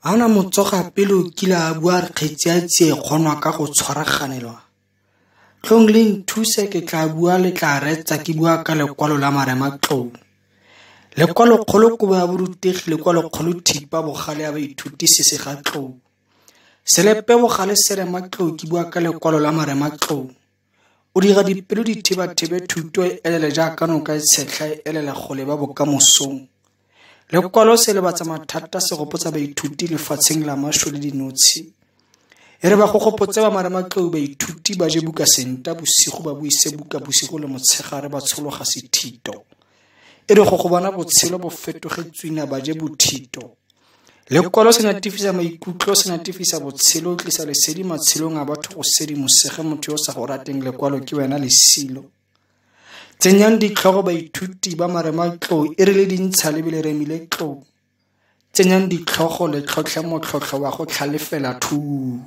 Ana motsoga pele o kile a bua re kgetsi ya tsie kgonwa ka go tshwaraganelwa. Tlong le nthuse ke tla bua le tla reetsa ke bua ka lekwalo la marematlou. Lekwalokgolo kobo ya borutegi, lekwalokgolo thipa bogale ya baithuti se se ga tlou. Selepe bogale serematlou ke bua ka lekwalo la marematlou. O dira dipelo di thebathebe thuto e elele jaaka noka e tshetlha e elela go leba bokamosong. Lekwalo se lebatsa mathata se gopotsa baithuti lefatsheng la mašwi le dinotshi. E re ba go gopotse ba marematlou baithuti ba je buka senta bosigo ba buise buka bosigo le motshegare ba tshologa sethito. E re go go bona botshelo bo fetoge tswina ba je bothito. Lekwalo se natefisa maikutlo se natefisa botshelo tlisa lesedi matshelong a batho go sedimosege motho yo o sa go rateng lekwalo ke wena lesilo. Tsenyang ditlhogo baithuti ba marematlou e re le dintsha le be le remile tlou. Tsenyang ditlhogo le tlhotlhe motlhotlho wa go tlhalefela thuto.